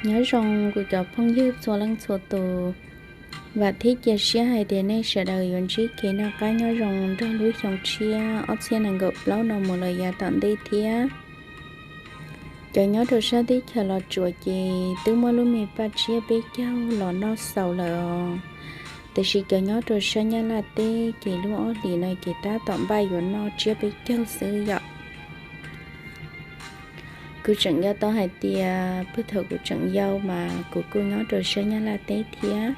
Nyob zoo kuv cov phooj ywg txhua leej txhua tus, vam thiab cia siab hais tias nej sawv daws yuav ntsib kev noj qab nyob zoo nrog lub xyoo tshiab ob txhiab nees nkaum plaub no mus lawm yav tom ntej thiab. Cov nyob rau sab teb chaws Los Tsuas ces twb muab lub me paj tsiab peb caug los noj xaus lawm os. Tiam sis cov nyob rau sab Nyab Laj teb ces lub ob hlis no ces tab tom npaj yuav noj tsiab peb caug xwb yom. Kuv tseem nco tau hais tias puag thaum kuv tseem yau mas kuv kuj nyob rau sab Nyab Laj teb thiab.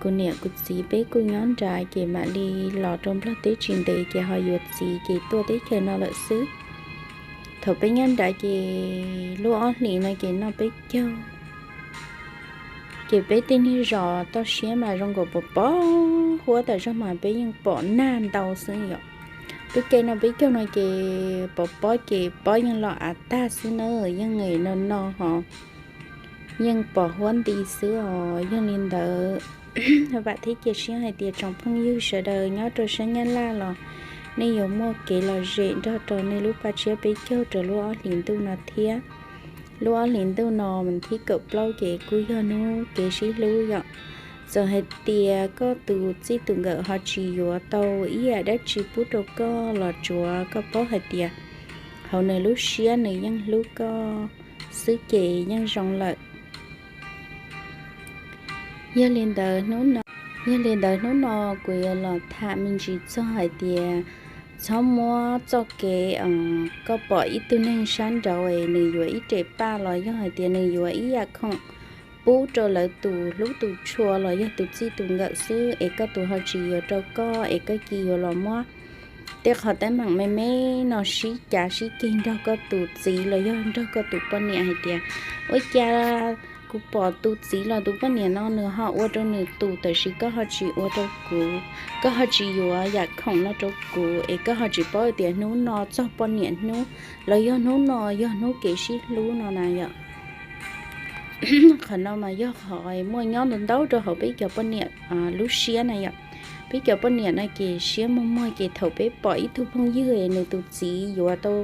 Kuv niam kuv txiv peb kuj nyob nrad ces mam li los rau Nplog teb tsis ntev ces ho yuav txiv ces tuaj teb chaws no lawm xwb. Thaum peb nyob nrad ces lub ob hlis no ces noj peb caug. Ces peb tej niag zos toj siab mas zoo nkaus pos pob huab tas zog mas peb yeej pom nag ntau xwb yom. Peb caij noj peb caug no ces pos pob ces pob yeej los av tag xwb na, yeej no no ho yeej pos huab nti xwb os. Yog li ntawd vam thiab cia siab hais tias tsoom phooj ywg sawv daws nyob rau sab Nyab Laj los nej yuav muaj kev lom zem nrog rau nej lub paj tsiab peb caug rau lub ob hlis ntuj no thiab. Lub ob hlis ntuj no mas thib kaum plaub ces kuj yog hnub kev sib hlub yom. Txawm hais tias koj tus txij tus nkawm ho tsis yuav tau ib yam dab tsi pub rau koj los tsuav koj paub hais tias hauv nws lub siab nws yeej hlub koj xwb ces yeej zoo lawm. Yog li ntawd hnub no, yog li ntawd hnub no kuv yuav los tham me ntsis txog hais tias txhob muab txoj kev koj pom ib tug neeg sab nraud es nws yuav ib re paj los yog hais tias nws yuav ib yam khoom pub rau lawv tus hlub tus tshua los yog tus txij tus nkawm xwb es koj tus ho tsis yuav rau koj es koj cia yuav los muab tej qhov teeb meem me me no sib cav sib ceg nrog koj tus txiv los yog nrog koj tus poj niam hais tias ua cas kuv pom tus txiv los tus poj niam no nws ho ua rau nws tus tab sis koj ho tsis ua rau kuv, koj ho tsis yuav yam khoom no rau kuv es koj ho tsis paub tias hnub no txog poj niam hnub los yog hnub no yog hnub kev sib hlub no na yom. Qhov no mas yog qhov muaj nyob ntau ntau rau hauv peb cov poj niam lub siab na yom. Peb cov poj niam no ces siab muag muag ces thaum peb pom ib tug phooj ywg nws tus txiv yuav tau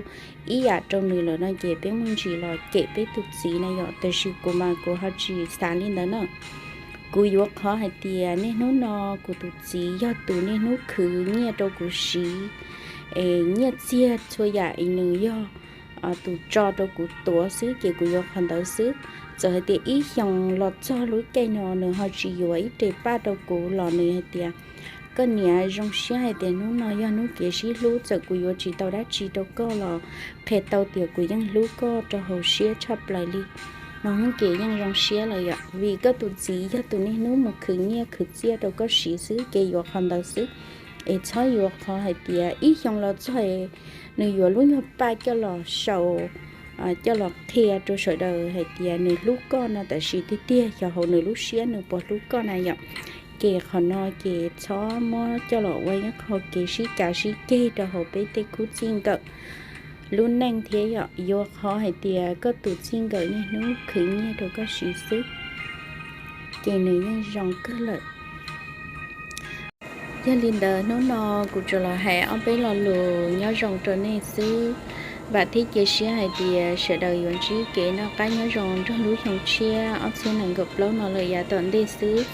ib yam rau nws lawm no ces peb muaj ntsis los cem peb tus txiv na yom. Tab sis kuv mas kuv ho tsis xav li ntawd na. Kuv yuav qhov hais tias niaj hnub no kuv tus txiv yog tus niaj hnub khwv nyiaj rau kuv siv es nyiaj txiag txhua yam es nws yog tus tso rau kuv tuav xwb ces kuv yuav qhov ntawd xwb. Txawm hais tias ib xyoos los txog lub caij no nws ho tsis yuav ib re paj rau kuv los nws hais tias koj niam, zoo siab hais tias hnub no yog hnub kev sib hlub, txawm kuv yuav tsis tau dab tsi rau koj los qhia tau tias kuv yeej hlub koj rau hauv siab tshaj plaws li no ces yeej zoo siab lawm yom. Vim koj tus txiv yog tus niaj hnub mus khwv nyiaj khwv txiaj rau koj siv xwb ces yuav qhov ntawd xwb. Es txhob yuav qhov hais tias ib xyoo los txog nws yuav lub nyuag paj coj los sau, coj los qhia rau sawv daws hais tias nws hlub koj no tab sis tiag tiag xyov hauv nws lub siab nws puas hlub koj na yom. Ces qhov no ces txhob muab coj los ua ib qho kev sib cav sib ceg rau hauv peb tej khub txij nkawm lub neej thiab yom. Yuav qhov hais tias koj tus txij nkawm niaj hnub khwv nyiaj rau koj siv xwb ces nws yeej zoo kawg lawm. Yog li ntawd hnub no kuv tsuas los hais ob peb lo lus nyob zoo rau nej xwb. Vam thiab cia siab hais tias sawv daws yuav ntsib kev noj qab nyob zoo nrog lub xyoo tshiab ob txhiab nees nkaum plaub no lawm yav tom ntej xwb.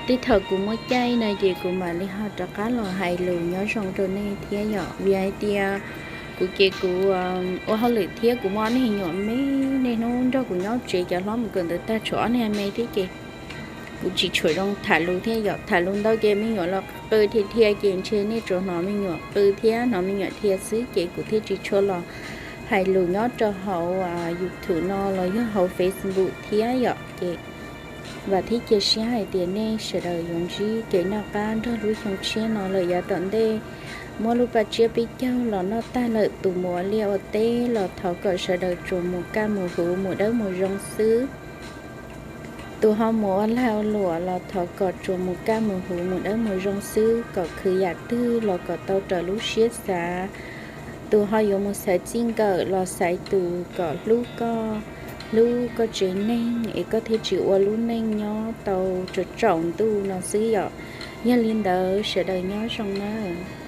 Tib thaum kuv muaj caij no ces kuv mam li ho rov qab los hais lus nyob zoo rau nej thiab yom. Vim hais tias kuv ces kuv ua hauj lwm thiab kuv muaj ob niag me nyuam me, niaj hnub nrog kuv nyob tsev, cov hlob mus kawm ntawv tag tshuav ob niag me thiab ces kuv tsis tshua zoo tham lus thiab yom. Tham lus ntau ces me nyuam los qw dhia dhia ces ntshe nej tsuas hnov me nyuam qw thiab hnov me nyuam dhia xwb ces kuv thiaj tsis tshua los hais lus nyob rau hauv YouTube no los yog hauv Facebook thiab yom. Ces vam thiab cia siab hais tias nej sawv daws yuav ntsib kev noj qab nrog lub xyoo tshiab no lawm yav tom ntej. Muab lub paj tsiab peb caug los noj tag lawm, tus mus ua liaj ua teb los thov kom sawv daws tsuas mus kaj mus huv mus dawb mus zoo xwb. Tus ho mus ua lag ua luam los thov kom tsuas mus kaj mus huv mus dawb mus zoo xwb, kom khwv yam twg los kom tau raws lub siab xav. Tus ho yuav mus xaiv txij nkawm los xaiv tus kom hlub koj, hlub koj tsev neeg es koj thiaj tsis ua lub neej nyob tau tsaus tsaus ntuj no xwb yom. Yog li ntawd sawv daws nyob zoo nawb.